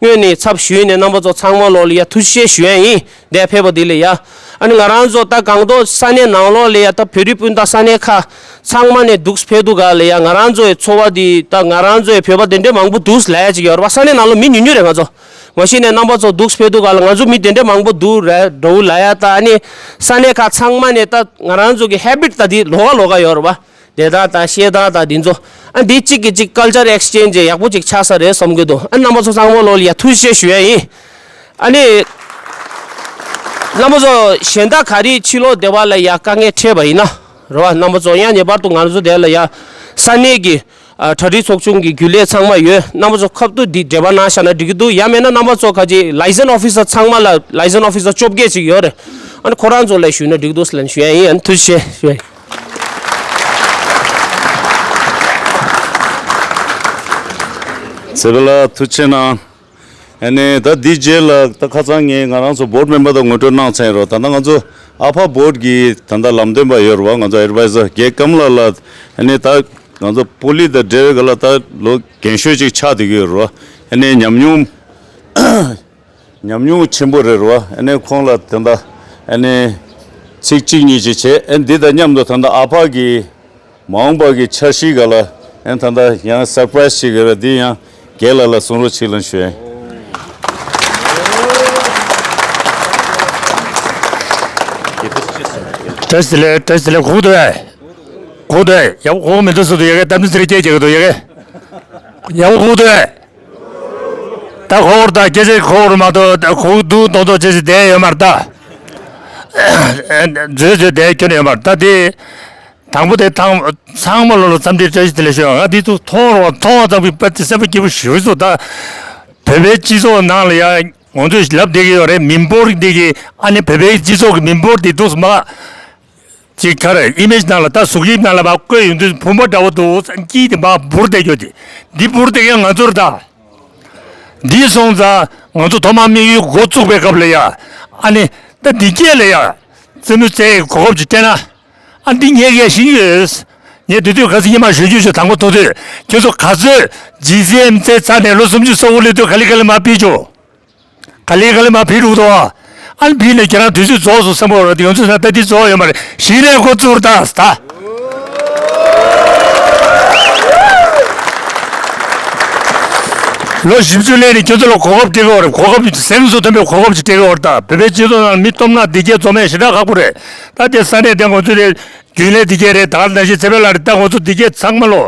ངོས་ནས་ཚབ་ཞུས་ནས་རྣམ་པ་ཚོ་ཚང་མ་ལོགས་ལ་ཡ་ཐུགས་རྗེ་ཆེ་ཞུ་ཡ་ཡིན། འདིར་ཕེབས་པ་འདི་ལ་ཡ། ཨ་ནི་ང་རང་ཚོ་ད་སྒང་ཏོག་ས་གནས་ནང་ལོགས་ལ་ཡ་ད་བོད་རིགས་སྤུན་ཟླ་ས་གནས་ཁག་ཚང་མ་ནས་འདུག་ཕེབས་འདུག་ག་ལ་ཡ་ང་རང་ཚོའི་ཚོ་བ་འདི་ད་ང་རང་ཚོའི་བོད་པ་དེ་འདྲའི་མང་པོ་འདུག་ལབ་ཡ་ཅིག་ཡོད་རེད་པ། ས་གནས་ནང་ལོགས་མི་ཉུང་ཉུང་རེད་ང་ཚོ། མ་གཞི་ནས་རྣམ་པ་ཚོ་འདུག་ཕེབས་འདུག་ག་ལ་ང་ཚོ་མི་དེ་འདྲའི་མང་པོ་འདུག་རེད་འགྲོ་ལབ་ཡ་ད་ཨ་ནི་ས་གནས་ཁག་ཚང་མ་ནས་ད་ང་རང་ཚོ་གི་ཧེ་བིཊ་ད་འདི་ལོགས་ཀ་ལོགས་ཀ་ཡོད་རེད་པ། དེ་དག་དང་བཤད་སྟངས་དང་འདི་ཚོ། ཨ་འདི་གཅིག་གིས་གཅིག་ཀལ་ཅར་ཨེག་སི་ཅེན་ཇི་ཡག་པོ་ཅིག་ཆགས་ས་རེད་བསམ་གྱི་འདུག་ཨ་རྣམ་པ་ཚོ་ཚང་མ་ལོགས་ལ་ཡ་ཐུགས་རྗེ་ཆེ་ཞུ་ཡ་ཡིན། ཨ་ནི། རྣམ་པ་ཚོ་གཞན་དག་ག་རེ་ཕྱི་ལོགས་སྡེ་བ་ལ་ཡ་དཀའ་ངལ་འཕྲད་པ་ཡིན་ན། རེད་བ། རྣམ་པ་ཚོ་ཡང་ངེས་པར་དུ་ང་ཚོ་དེ་ལ་ཡ། ས་གནས་ཀྱི་ཨ་གྲ་སྒྲིག་ཚོགས་ཆུང་གི་རྒྱུན་ལས་ཚང་མ་ཡོད། རྣམ་པ་ཚོ་ཁ་ཐུག་འདི་འབྲེལ་བ་གནང་བཞག་ན་འགྲིག་གི་འདུག་ཡང་མེད་ན་རྣམ་པ་ཚོ་ཁ་ཅིག་ལའི་སན་ཨོ་ཕི་སར་ཚང་མ་ལ་ལའི་སན་ཨོ་ཕི་སར་བཅོ་བརྒྱད་ཅིག་ཡོད་རེད། ཨ་ནི་ཁོ་རང་ཚོ་ལ་ཞུས་ན་འགྲིག་འདུག་ཟེར་ལབ་ནས་ཞུ་ཡ་ཡིན། ཨ་ནི་ཐུགས་རྗེ་ཆེ་ཞུ་ཡ་ཡིན། ཚེ་འཕེལ་ལགས་ཐུགས་རྗེ་གནང་། ཨ་ནི་ད་འདི་རྗེས་ལ་ད་ཁ་སང་ངས་ང་རང་ཚོ་བྷོ་ཌི་མེམ་བར་དང་ངོ་སྤྲོད་གནང་ཚར་ཡིན་རོ། ད་ལྟ་ང་ཚོ་ཨ་ཕ་བྷོ་ཌི་གི་ད་ལྟ་ལམ་སྟོན་པ་ཡོད་རེད་བ། ང་ཚོ་ཨེ་ཌི་ཝའི་ཛར་རྒན་ཀམ་ལགས་ལ་ཨ་ནི་ད་ང་ཚོ་པོ་ལི་དང་འབྲེལ་བའི་སྒང་ལ་ད་ལོ་རྒན་ཤོས་ཅིག་ཆགས་བསྡད་ཀྱི་ཡོད་རེད་བ། ཨ་ནི་ཉམས་མྱོང་ཉམས་མྱོང་ཆེན་པོ་རེད་རེད་བ། ཨ་ནི་ཁོང་ལ་ད་ལྟ་ཨ་ནི་ཚིག་གཅིག་གཉིས་ཅིག་བྱས། ཨ་ནི་འདི་དང་མཉམ་དུ་ད་ལྟ་ཨ་ཕ་གི་འོང་བ་གི་འཆར་གཞིའི་སྒང་ལ་ཨེ་ད་ལྟ་ཡང་སར་པ་རའི་ཛི་ཅིག་ཡོད་རེད། འདི་ཡང་རྒན་ལགས་ལ་གསུང་རོགས་བྱེད་ལབ་ཞུ་ཡ་ཡིན། བཀྲ་ཤིས་བདེ་ལེགས། བཀྲ་ཤིས་བདེ་ལེགས། གོ་གི་འདུག་གས། གོ་གི་འདུག་གས། ཡག་པོ་གོ་གི་མི་འདུག་ཟེར་དུས་ཡ་གི་སྟབས་མི་ཟེར་སྐད་རྒྱག་གི་འདུག་ཡ་གི། ཡག་པོ་གོ་གི་འདུག་གས། ད་གོ་བར་ད་སྐད་ཆ་གོ་བར་མ་གཏོགས་ད་གོ་གི་འདུག་མདོག་མདོག་བྱས་ཏེ་བསྡད་ཡོད་མ་རེད་ད། བཟོས་བཟོས་བསྡད་ཁྱོན་ནས་ཡོད་མ་རེད་ད་དེ། དང་པོ་དེ་ཐང་ཚང་མ་ལོ་ལ་འཚམས་འདྲི་བཀྲ་ཤིས་བདེ་ལེགས་ཞུ། ང་འདི་ཚོ་མཐོང་རོགས་མཐོང་བ་ཙམ་གྱིས་དཔེ་སེམས་པ་སྐྱིད་པོ་ཞེ་པོ་ཞིག་འདུག་ད་བོད་པའི་སྤྱི་ཚོགས་ནང་ལ་ཡ་ང་ཚོས་ལབ་བསྡད་ཀྱི་ཡོད་རེད། མི་འབོར་འདི་གི་ཨ་ནི་བོད་པའི་སྤྱི་ཚོགས་ཀྱི་མི་འབོར་འདི་འདུག་མ་ཅིག་ག་རེ་ཨི་མེ་ཇི་ནང་ལ་ད་གཟུགས་དབྱིབས་ནང་ལ་མར་བཀོད་ཡོང་དུས་བུམ་པ་འདྲ་བོ་འདུག་དཀྱིལ་དེ་མར་འབུར་བསྡད་ཀྱོག་དེ་འདི་འབུར་བསྡད་མཁན་ང་ཚོ་རེད་ད། འདི་སོང་ཙང་ང་ཚོ་ཐོག་མར་དམིགས་ཡུལ་འགོ་བཙུགས་པའི་སྐབས་ལ་ཡ་ཨ་ནི་ད་འདི་སྐད་ལ་ཡ་རྩེད་མོ་རྩེ་གོ་སྐབས་ཅིག་སྤྲད་ན། ཨ་འདི་ངས་ངས་ཤེས་ཀྱི་ཡོད། ངས་དེ་དུས་ག་ཚོད་ཉི་མ་ཞུ་རྒྱུ་ཞུ་དང་པོ་ཐོག་དུས་ཁྱོད་ཚོ་ག་ཚོད་ཇི་སི་ཨེམ་རྩེ་ཚར་ནས་ལོ་སུམ་ཅུ་སོ་དགུ་སླེབས་དུས་ག་ལེ་ག་ལེ་མར་ཕུད་ཆོག་ག་ལེ་ག་ལེ་མར་ཕུད་འགྲོ་གི་འདུག་ཨ་ནི་ཕུད་ནས་ཁྱེད་རང་དུས་ཚོད་རྫོགས་སོང་བསམ་གྱི་ཡོད་རེད། ང་ཚོས་ད་ལྟ་འདི་རྫོགས་ཡོད་མ་རེད། གཞི་ནས་འགོ་བཙུགས་ད་ད། ལོ་བཞི་བཅུ་སླེབས་ནས་ཁྱོད་ཚོ་ལ་གོ་སྐབས་སྤྲད་ཀྱི་ཡོད་རེད། གོ་སྐབས་སེམས་སུ་ཐོན་པའི་གོ་སྐབས་ཅིག་སྤྲད་ཀྱི་ཡོད་རེད། ད་བོད་པའི་སྤྱི་ཚོགས་ནང་མི་སྟོབས་ན་བདེ་སྐྱིད་འཛོམས་ཡས་ཞེ་དྲག་ཁག་པོ་རེད། ད་དེ་ས་གནས་དེ་ང་ཚོ་རེད། རྒྱུན་ལས་བདེ་སྐྱིད་རེད། ད་ནང་བཞིན་ཚེ་འཕེལ་ལགས་རེད། ད་ང་ཚོ་བདེ་སྐྱིད་ཚང་མ་ལོ།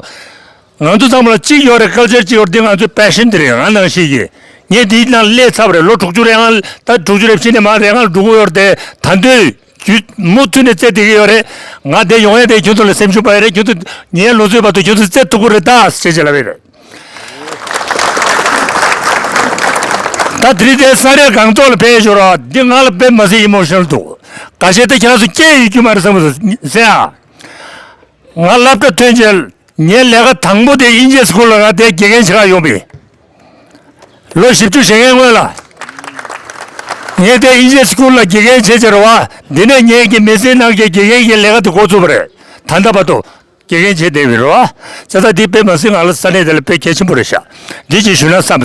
ང་ཚོ་ཚང་མ་ལ་གཅིག་ཡོད་རེད། ཀལ་ཅར་གཅིག་ཡོད་རེད། འདི་ང་ཚོའི་པེ་ཤན་དེ་རེད། ང་ནང་བཞིན་གྱི་ངས་འདིའི་ནང་སླེབས་ཚར་བ་རེད། ལོ་དྲུག་ཅུ་རེ་ལྔ། ད་དྲུག་ཅུ་རེ་བཞི་ནས་མར་རེ་ལྔ་འགྲོ་གི་ཡོད་རེད་དེ། ད་དུང་རྒྱུས་མུ་མཐུད་ནས་རྩེད་བསྡད་ཀྱི་ཡོད་རེད། ང་འདིར་ཡོང་ཡས་དེ་ཁྱོད་ཚོ་ལ་སེམས་ཤུགས་སྤར་ཡས་རེད། ཁྱོད་ཚོ་ངའི་ལོ་ཚོད་བར་དུ་ཁྱོད་ཚོ་རྩེད་ཐུབ་ཀྱི་རེད་ད་ཟེར་བྱས་ལབ་ཡས་རེད། ད་དེ་རིང་དེ་ས་གནས་སྒང་ཏོག་ལ་ཕེབས་ཡོད་རེད། འདི་ང་ལ་དཔེ་མི་སྲིད་ཨི་མོ་ཤི་ནལ་འདུག་ག་ཤེད་དེ་ཁྱེད་རང་ཚོ་སྐྱེས་ཡོད་རྒྱུ་མ་རེད་བསམ་གྱི་འདུག་ཟེར་ཨ། ང་སློབ་གྲྭ་ཐོན་རྗེས་ངའི་ལས་ཀ་དང་པོ་དེ་དབྱིན་ཇིའི་སི་ཀུལ་ལ་ང་དེ་དགེ་རྒན་བྱེད་ག་ཡོང་བས། ལོ་བཞི་བཅུ་ཞེ་ལྔའི་སྔོན་ལ། ངས་དེ་དབྱིན་ཇིའི་སི་ཀུལ་ལ་དགེ་རྒན་བྱེད་བྱེད་རེད་བ། འདི་ནས་ངས་ཀྱི་མི་ཚེའི་ནང་གི་དགེ་རྒན་གྱི་ལས་ཀ་དེ་འགོ་བཙུགས་པ་རེད། ད་ལྟ་བར་དུ། དགེ་རྒན་བྱེད་བསྡད་པའི་རེད་བ། བྱས་ཙང་འདི་དཔེ་མ་སྲིད་ང་ལ་ས་གནས་དེ་ལ་དཔེ་གལ་ཆེན་པོ་རེད་ཤག་འདི་ཅིག་ཞུས་ན་བསམ།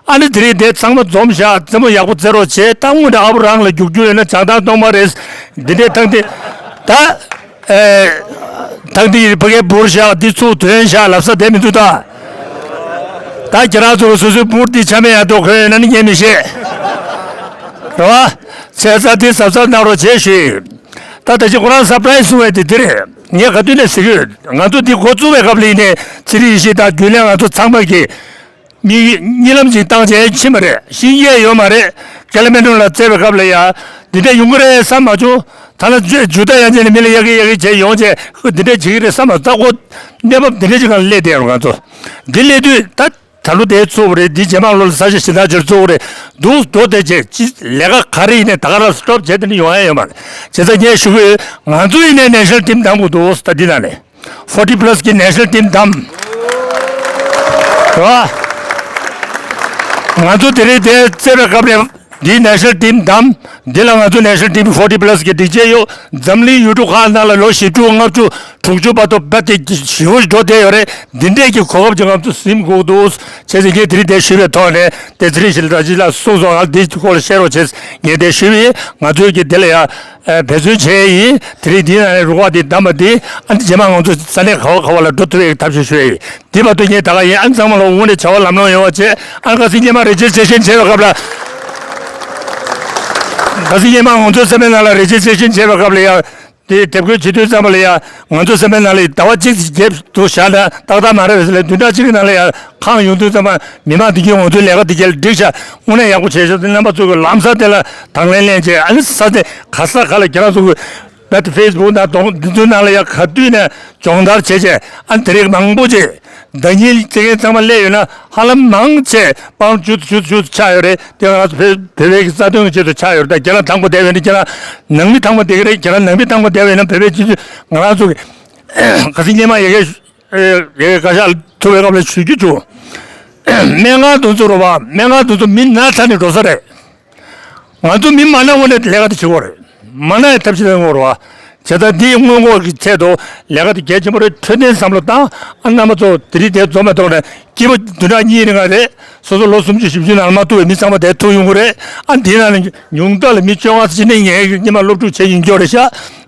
ཨ་ནི་དེ་རིང་དེ་ཚང་མ་འཛོམས་ཤག་རྩེད་མོ་ཡག་པོ་རྩེ་རོགས་བྱེད། ད་དངོས་གནས་ཨ་བུ་རང་ལ་རྒྱུག་རྒྱུ་ཡོད་ན་བྱང་ཐང་གཏོང་མ་རེད། འདི་འདྲའི་ཐང་དེ། ད། ཨེ། ཐང་དེ་ཡི་ཕ་གའི་འབུར་ཤག་འདི་ཚུགས་དོན་ཤག་ལབ་ས་དེ་མི་འདུག་ད། ད་ཁྱེད་རང་ཚོ་སོ་སོའི་འབུར་འདི་ཆ་མེད་ཡ་འདུག་གོ་ན་ནི་ངས་མི་ཤེས། རེད་བ། བྱས་ཙང་འདི་གཟབ་གཟབ་གནང་རོགས་བྱེད་ཞུས། ད་ད་ཅི་ཁོ་རང་སར་པ་རའི་སི་གསུང་བས་དེ་འདི་རེད། ངས་ག་དུས་ནས་ཟེར་གྱི་ཡོད། ང་ཚོ་འདི་འགོ་བཙུགས་པའི་སྐབས་ལ་ཡིན་ནའི་ཚེ་རིང་ཡེ་ཤེས་དང་རྒྱུན་ལས་ང་ཚོ་ཚང་མ་གིས་མིག་གཉིད་ལམ་ཅིག་བཏང་བྱས་ཕྱིན་པ་རེད། ཤེས་ཡས་ཡོད་མ་རེད། ཀེ་ལི་མན་ཊོན་ལ་བཙལ་བའི་སྐབས་ལ་ཡ། འདི་འདྲ་ཡོང་གི་རེད་བསམ་མ་བྱུང་། ཐ་ན་ཇུ་ཇུ་ཏ་ཡང་ཅན་ནས་མི་ལ་ཡ་གི་ཡ་གི་བྱས་ཡོང་བྱས་འདི་འདྲ་བྱེད་ཀྱི་རེད་བསམ་མ་ད་ཁོ་གནས་བབ་འདི་འདྲ་ཅིག་སྒང་ལ་སླེབས་བསྡད་ཡོད་ང་ཚོ། འདི་སླེབས་དུས་ད། ད་ལོ་དེའི་གཙོ་བོ་རེད། འདི་རྗེས་མ་ལོ་ལ་ས་ཆ་གཞན་དག་ཅིག་གཙོ་བོ་རེད་འདུག་འགྲོ་བསྡད་རྗེས་ཅི་ལས་ཀ་ག་རེ་ཡིན་ནའི་ད་ག་རང་སི་ཊོབ་བྱས་དེ་འདྲ་ཡོང་ཡ་ཡོད་མ་རེད། བྱས་ཙང་ངས་ཞུ་གི་ཡོད། ང་ཚོ་ཡིན་ནའི་ནེ་ཤ་ནལ་ཊིམ་བདམས་དགོས་འདུག་ད་འདི་ནང་ནས་ཕོར་ཊི་པ་ལ་སི་གི་ནེ་ཤ་ནལ་ཊིམ་བདམས། རེད་བ། ང་ཚོ་དེ་རིང་དེ་རྩེད་པའི་སྐབས་ནས་འདིའི་ནེ་ཤ་ནལ་ཊིམ་བདམས། འདི་ལ་ང་ཚོ་ནེ་ཤ་ནལ་ཊིམ་ཕོར་ཊི་པ་ལ་སི་གི་སྒྲིག་ཆས་ཡོད། འཛམ་གླིང་ཡུལ་གྲུ་ཁག་ནང་ལ་ལོ་བཞི་བཅུ་ལྔ་བཅུ་དྲུག་ཅུ་བར་དུ་རྦད་དེ་ཞེ་པོ་འགྲོ་བསྡད་ཡོད་རེད། འདི་འདྲས་ཀྱི་གོ་སྐབས་ཅིག་ང་ཚོ་ཟིན་དགོས་འདུག་བྱས་ཙང་ངས་དེ་རིང་འདིར་ཞུས་པའི་ཐོག་ནས་དེ་ཚེ་རིང་ཞིག་ལ་ར་ཅི་ལ་གསུངས་སོང་། ང་འདིའི་སྐོར་ལ་བཤད་རོགས་བྱས། ངས་དེ་ཞུས་པ་ཡིན། ང་ཚོས་ཀྱི་དེ་ལ་ཡ་འབད་བརྩོན་བྱས་ཡིན། དེ་རིང་འདིའི་ནང་ནས་རུ་ཁག་འདི་བདམས་པ་འདི་ཨ་ནི་རྗེས་མ་ང་ཚོ་ས་གནས་ག་བ་ག་བ་ལ་འགྲོ་ཐུབ་པའི་ཐབས་ཤེས་ཞུ་ཡ་ཡིན། འདི་བར་དུ་ངས་ད་ག་ཡིན། ཨ་ནི་ཚང་མ་ལ་དངོས་གནས་བྱ་བ་ལམ་ལྷོང་ཡོང་བ་བྱས། ཨ་ནི་ཁ་སང་སྔོན་མ་རེ་ཇི་སི་ཊེ་ཤན་བྱས་པའི་སྐབས་ལ། ཁ་སང་སྔོན་མ་ང་ཚོའི་ས་གནས་ནང་ལ་རེ་ཇི་སི་ཊེ་ཤན་བྱས་པའི་སྐབས་ལ་ཡ། དེ་དེབ་འགོད་བྱེད་དུས་ཙམ་པ་ལ་ཡ། ང་ཚོ་སེམས་པའི་ནང་ལ་ཟླ་བ་གཅིག་རྒྱབ་ཏུ་བཞག་ན་ཏག་ཏག་མ་རེད་ཟེར་ལ། བདུན་ཕྲག་གཅིག་གི་ནང་ལ་ཡ་ཁག་ཡོང་དུས་ཙམ་པ་མི་མང་འདི་གིས་ང་ཚོའི་ལས་ཀ་འདི་ག་ལ་འགྲིག་ཤག་དངོས་གནས་ཡག་པོ་བྱས་ཤག་དེ་རྣམ་པ་ཚོ་གི་ལམ་སང་དེ་ལ་དང་ལེན་ལེན་བྱས། ཨ་ནི་ས་དེ་ག་ས་ག་ལ་ཁྱེད་རང་ཚོ་གི་བེད་ཕེ་སི་བུག་དང་གདོང་འདི་ཚོའི་ནང་ལ་ཡ་ག་དུས་ནས་སྦྱོང་བརྡར་བྱས་བྱས། ཨ་ནི་དེ་རིགས་མང་པོ་བྱས། ཟླ་ཉིན་རྩེད་མཁན་ཚང་མ་སླེབས་ཡོད་ན་ཧ་ལམ་མང་ཆེ་སྤང་ཆུ་ཆུ་ཆུ་ཆགས་ཡོད་རེད། དེ་ང་ཚོ་བོད་བོད་པའི་གི་རྩ་དོན་གྱི་ཆེད་དུ་ཆགས་ཡོད་རེད། ད་ཁྱེད་རང་དང་པོ་བསྡད་པ་ཡིན་ན་ཁྱེད་རང་ནང་མི་དང་པོ་བསྡད་ཀྱི་རེད། ཁྱེད་རང་ནང་མི་དང་པོ་བསྡད་པ་ཡིན་ན་བོད་པའི་སྤྱི་ཚོགས་ང་རང་ཚོ་གི་ཁ་སང་སྔོན་མ་ཡ་གི་ཡ་གི་བཀའ་ཤག་ཐུག་པའི་སྐབས་ལ་ཞུ་རྒྱུ་བྱུང་། སྨན་ཁང་དེ་ཚོ་རེད་བ། སྨན་ཁང་དེ་ཚོ་མི་ན་ཚ་ནས་འགྲོ་ས་རེད། ང་ཚོ་མི་མང་ན་དངོས་གནས་ལས་ཀ་དེ་བྱེད་དགོས་རེད། མང་ན་ཡང་ཐབས་ཤེས་གནང་དགོས་རེད་བ། བྱས་ཙང་འདི་སྔོན་འགོག་གི་ཆེད་དུ་ལས་ཀ་དེ་གལ་ཆེན་པོ་རེད། འཕྲོད་བསྟེན་བསམ་བློ་བཏང་། ཨ་རྣམ་པ་ཚོ་དེ་རིང་དེ་འཛོམས་པའི་ཐོག་ནས་སྐྱིད་པོ་བདུན་ཕྲག་གཉིས་རིང་ལ་རེད། སོ་སོ་ལོ་སུམ་ཅུ་བཞི་བཅུ་ནང་ལ་མ་ཐུག་པའི་མི་ཚང་མ་དེ་ཐུག་ཡོང་གི་རེད། ཨ་འདི་ནང་ནས་ཉུང་མཐའ་ལ་མི་བཅོ་ལྔ་ཙམ་ཅིག་ནི་ངས་སྔོན་མ་སློབ་ཕྲུག་བྱས་ཡིན་སྐྱོ་རེད་ཤག་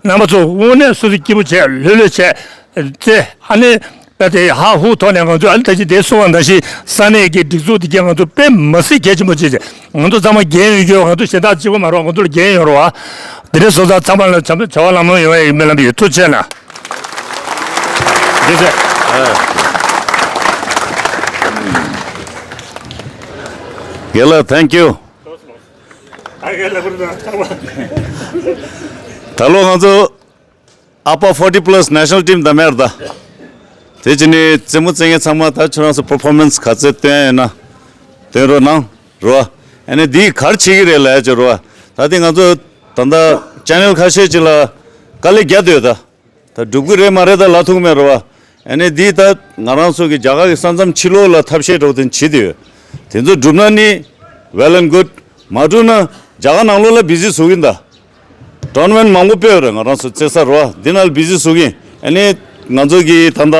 རྣམ་པ་ཚོ་དངོས་གནས་སོ་སོ་སྐྱིད་པོ་བྱས་ལྷོད་ལྷོད་བྱས། ཙེ། ཨ་ནི། ད་དེ་ཧ་ཧུ་ཐོག་ནས་ང་ཚོས་ཨ་ནི་ད་ཅི་དེ་གསུང་བ་ནང་བཞིན་ས་གནས་ཀྱི་སྒྲིག་འཛུགས་དེ་གས་ང་ཚོ་དཔེ་མ་སྲིད་གལ་ཆེན་པོ་བྱེད་ཅིང་། ང་ཚོ་ཚང་མ་འགན་ཡོད་རྒྱུ། ང་ཚོ་གཞན་དག་གཅིག་པོ་མ་རེད། ང་ཚོ་ལ་འགན་ཡོད་རེད་བ། དེ་འདྲ་སོང་ཙང་ཚང་མ་ལ་བྱ་བྱ་བ་ལམ་ལྷོང་ཡོང་བའི་སྨོན་ལམ་ཡོད། ཐུགས་རྗེ་གནང་། རྒན་ལགས། Thank you། ད་ལོ་ང་ཚོ་ཨ་པ་ཕོར་ཊི་པ་ལ་སི་ནེ་ཤ་ནལ་ཊིམ་བདམས་ཡ་རེད་ད། དེ་བྱས་ནས་རྩེད་མོ་རྩེ་མཁན་ཚང་མ་ད་ཁྱོད་རང་ཚོ་པར་ཕོར་མན་སི་ག་ཚོད་སྟོན་ཡ་ཡོད་ན་སྟོན་རོགས་གནང་། རེད་བ། ཨ་ནི་འདིས་ག་རེ་བྱེད་ཀྱི་རེད་ལབ་ཡ་ཅིག་རེད་བ། ད་ལྟ་ང་ཚོ་ད་ལྟ་ཅེ་ནལ་ཁ་ཤས་ཅིག་ལ་དཀའ་ལས་རྒྱག་བསྡད་ཡོད་ད། ད་འགྲུབ་ཀྱི་རེད་མ་རེད་ད་ལབ་ཐུབ་ཀྱི་མེད་རེད་བ། ཨ་ནི་འདིས་ད་ང་རང་ཚོ་གི་རྒྱ་གར་གྱི་ས་མཚམས་ཕྱི་ལོགས་ལ་ཐབས་ཤེས་འདྲ་བོ་དེ་བྱེད་བསྡད་ཡོད། དེ་ཚོ་འགྲུབ་ན་ནི་well and good། མ་འགྲུབ་ན་རྒྱ་གར་ནང་ལོགས་ལ་བི་ཟི་བཟོ་གི་ཡིན་ད། ཊོར་ན་མེན་ཊི་མང་པོ་སྤེལ་ཡོད་རེད། ང་རང་ཚོ་རྩེ་ས་རེད་བ། འདི་ནང་ལ་བི་ཟི་བཟོ་གི་ཡིན། ཨ་ནི་ང་ཚོ་གི་ད་ལྟ་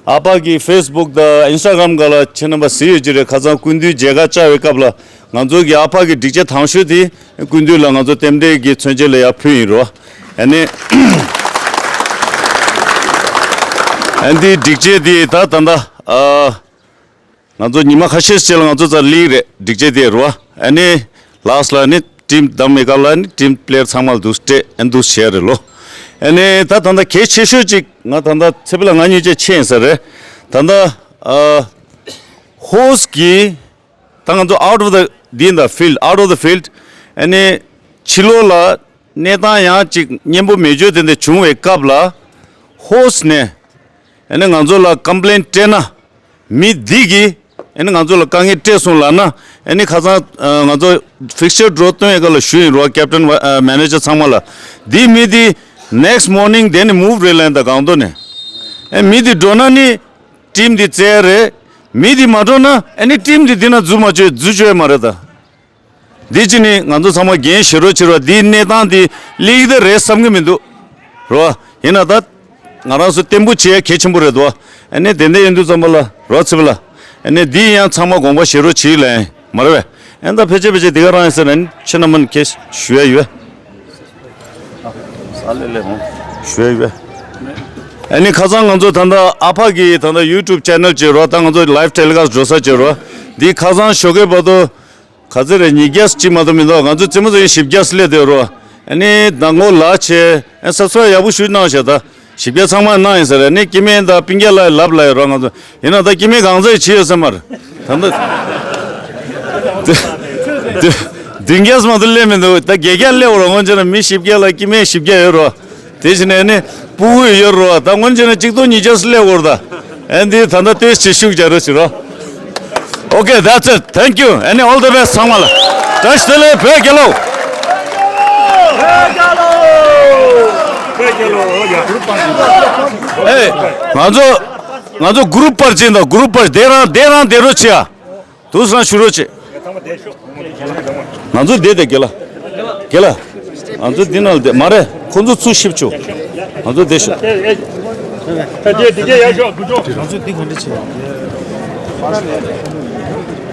ཨ་ཕ་གི་ཕེ་སི་བུག་དང་ཨིན་སི་ཊ་གྷ་རམ་སྒང་ལ་ཁྱེད་རྣམ་པ་གཟིགས་ཡོད་ཀྱི་རེད། ཁ་སང་སྐུ་མདུན་མཇལ་ཁ་བཅར་བའི་སྐབས་ལ་ང་ཚོ་གི་ཨ་ཕ་གི་སྒྲིག་ཆས་དང་ཤོས་དེ་སྐུ་མདུན་ལ་ང་ཚོ་རྟེན་འབྲེལ་གྱི་མཚོན་བྱེད་ལ་ཡར་ཕུལ་ཡིན་རེད་བ། ཨ་ནི་ཨ་འདི་སྒྲིག་ཆས་དེ་ད་ད་ལྟ་ཨ། ང་ཚོ་ཉི་མ་ཁ་ཤས་ཤིག་ལ་ང་ཚོ་རྩར་སླེབས་རེད། སྒྲིག་ཆས་དེ་རེད་བ། ཨ་ནི་ལཱ་སི་ལ་ནི་ཊིམ་བདམས་པའི་སྐབས་ལ་ནི་ཊིམ་པི་ལེ་ཡར་ཚང་མ་ལ་འདུག་སྤྲད། ཨ་འདུག་བྱས་རེད་ལོ། ཨ་ནི་ད་ད་ལྟ་གལ་ཆེ་ཤོས་ཅིག་ང་ད་ལྟ་ཚེ་འཕེལ་ལགས་ང་གཉིས་ཀྱི་ཆེད་ཡིན་ས་རེད། ད་ལྟ་ཨ་ཧོ་སི་གི་ད་ང་ཚོ་out of the འདི་ཡིན་ད། ཕིལ་ཌི། out of the field། ཨ་ནི་ཕྱི་ལོགས་ལ་གནས་སྟངས་ཡང་ཅིག་སྙན་པོ་མེད་རྒྱུ་དེ་འདྲ་བྱུང་བའི་སྐབས་ལ་ཧོ་སི་ནས་ཨ་ནི་ང་ཚོ་ལ་ཀམ་པི་ལེན་སྤྲད་ན། མི་འདི་གིས་ཨ་ནི་ང་ཚོ་ལ་དཀའ་ངལ་སྤྲད་སོང་ལབ་ན། ཨ་ནི་ཁ་སང་ཨ་ང་ཚོ་ཕིག་ཅར་ཌོ་སྟོན་ཡས་སྐབས་ལ་ཞུས་ཡིན་རོ། ཀེབ་ཊན་ཨ་མེ་ནེ་ཇར་ཚང་མ་ལ། འདི་མི་འདི་ནེག་སི་མོར་ནིང་དེ་ནི་མུབ་རེད་ལབ་ཡིན་ད་སྒང་ཏོག་ནས། ཨ་མི་འདི་འགྲོ་ན་ནི་ཊིམ་འདི་རྩེ་ཡ་རེད། མི་འདི་མ་འགྲོ་ན་ཨ་ནི་ཊིམ་འདི་འདི་ན་འཛུལ་མ་བཅུག་འཛུལ་བཅུག་ཡ་མ་རེད་ད། འདི་ཅི་ནི་ང་ཚོ་ཚང་མ་འགན་བཞེས་རོགས་བྱེད་རོགས། འདིའི་གནས་སྟངས་འདི་སླེབས་ཀྱི་ད་རེད་བསམ་གྱི་མི་འདུག་རོ། ཡིན་ན་ད་ ང་རང་ཚོ་བརྟན་པོ་བྱེད་ཡ་གལ་ཆེན་པོ་རེད་དོ། ཨ་ནི་དེ་འདྲ་ཡིན་དུས་ཙམ་པ་ལ་རོ་ཚིབ་ལ། ཨ་ནི་འདི་ཡང་ཚང་མ་དགོངས་པ་བཞེས་རོགས་བྱེད་ལ་ཡིན་མ་རེད་པས། ཨ་ནི་ད་ཕལ་ཆེར་ཕལ་ཆེར་དེ་ག་རང་ཡིན་ཟེར་ན་ནི་ཁྱེད་རྣམ་པ་ནི་ཁྱེད་ཞུ་ཡ་ཡོད། ཨ་ལེ་ལེ་མོ། ཞུ་ཡ་ཡོད། ཨ་ནི་ཁ་སང་ང་ཚོ་ད་ལྟ་ཨ་ཕ་གི་ད་ལྟ་YouTube channel བྱེད་རོགས། ད་ང་ཚོ་live telecast འགྲོ་ས་བྱེད་རོགས། འདི་ཁ་སང་ཞོགས་ཀས་བར་དུ། ག་ཚོད་རེད། ཉིས་བརྒྱ་ཅིག་མ་གཏོགས་མི་འདུག་ང་ཚོ་རྩེད་མོ་རྩེ་མཁན་བཞི་བརྒྱ་སླེབས་བསྡད་རོ། ཨ་ནི་ནང་ལོགས་ལ་བྱས། ཨ་subscribe ཡག་པོ་ཞུ་གནང་བྱས། ད་བཞི་བརྒྱ་ཚང་མ་གནང་ཡིན་ཟེར། ཨ་ནི་སྐྱེ་དམན་དང་སྤུན་ཀྱག་ལ་ལབ་ལ་ཡོད་རོ། ང་ཚོ་ཡིན་ན་ད་སྐྱེ་དམན་གང་ཚོད་བྱེད་ཡོད་ས་མ་རེད། ད་ལྟ་བདུན་བརྒྱ་མ་གཏོགས་སླེབས་མི་འདུག་ད་བརྒྱད་བརྒྱ་སླེབས་རོ། སྔོན་ཆད་ན་མི་བཞི་བརྒྱ་ལ་སྐྱེ་དམན་བཞི་བརྒྱ་ཡོད་རོ། དེ་བཞིན་ཨ་ནི་ཕྲུ་གུ་ཡོད་རོ། ད་སྔོན་ཆད་ན་གཅིག་སྟོང་ཉིས་བརྒྱ་སླེབས་ཡོད་རོ། ད་ཨ་འདི་ད་ལྟ་ཏོག་ཙམ་ཤུགས་རྒྱག་རོགས་བྱེད་རོགས། Okay, that's it. Thank you. ཨ་ནི་all the best ཚང་མ་ལ། བཀྲ་ཤིས་བདེ་ལེགས། བོད་རྒྱལ་ལོ། བོད་རྒྱལ་ལོ། བོད་རྒྱལ་ལོ། ཨེ། ང་ཚོ་ང་ཚོ་group པར་ཅིག་དང་group པར་བསྡད་རང་བསྡད་རང་བསྡད་རོགས་བྱེད་ཨ། དུ་སང་ཞུ་རོགས་བྱེད། ང་ཚོ་བསྡད་དེ་དགེ་ལ། དགེ་ལ། ང་ཚོ་འདི་ནང་བསྡད་མ་རེད། ཁོ་ཚོ་ཚུར་ཤིབ་ཆོག་ང་ཚོ་བསྡད་ཤོག་ང་ཚོ་འདི་ག་འདྲ་བྱེད།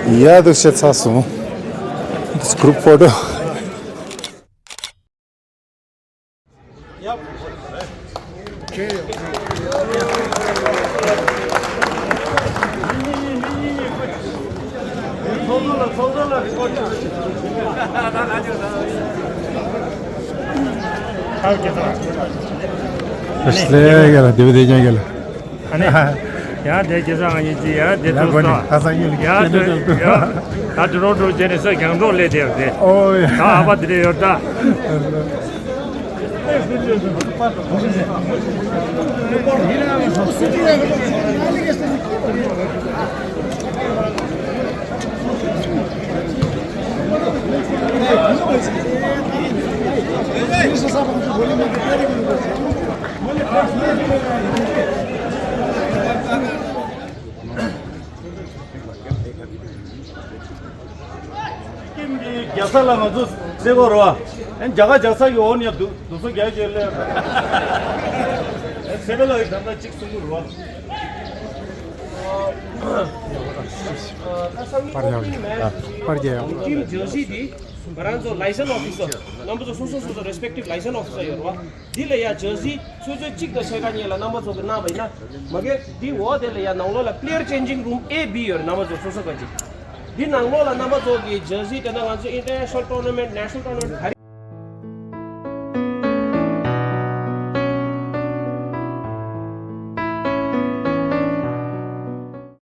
ཡ་དུ་བཤད་ཚར་སོང་། This group photo. ཨ་ནི། ཡང་དེ་ཁེ་ས་ང་གཉིས་ཀྱིས་ཡང་དེ་ཡང་ཐུག་གོ་ནི་སོང་། ཁ་སང་ཡོད་ཡང་ཀྱེ་དེ་ནོ་ཡང་ད་དེ་རོ་འགྲོ་བྱས་ནས་ས་རྒྱང་སྒྲོག་སླེབས་བསྡད་ཡོད་དེ། ཨོ་ཡ། ད་ཨ་ཕ་དེ་འདྲ་ཡོད་ད། ཀིམ་གྱི་རྒྱལ་ས་ལ་ང་ཚོ་སེ་གོ་རོ། ཨན་རྒྱ་གར་རྒྱལ་ས་ཀྱི་འོག་ནས་དུ་དུ་སོ་རྒྱལ་རྒྱལ་ལེ། སེ་གོ་ལ་ཡི་དམ་ད་གཅིག་གསུང་གི་རོ། པར་རྒྱལ། ཀིམ་ཇར་སི་དེ་ང་རང་ཚོ་license officer རྣམ་པ་ཚོ་སོ་སོ་སོ་སོ་respective license officer ཡོད་རོ། འདི་ལ་ཡ་ཇར་སི་ཚོད་ཚོད་གཅིག་དང་ཕྱེད་ཀ་གཉིས་ལ་རྣམ་པ་ཚོ་གི་གནང་བ་ཡིན་ན། མ་གི་འདི་འོག་དེ་ལ་ཡ་ནང་ལོགས་ལ་player changing room A B ཡོད་རེད། རྣམ་པ་ཚོ་སོ་སོ་ག་ཅིག་འདི་ནང་ལོགས་ལ་རྣམ་པ་ཚོ་གི་ཇར་སི་དེ་ན་ང་ཚོ་international tournament national tournament ག་རེ།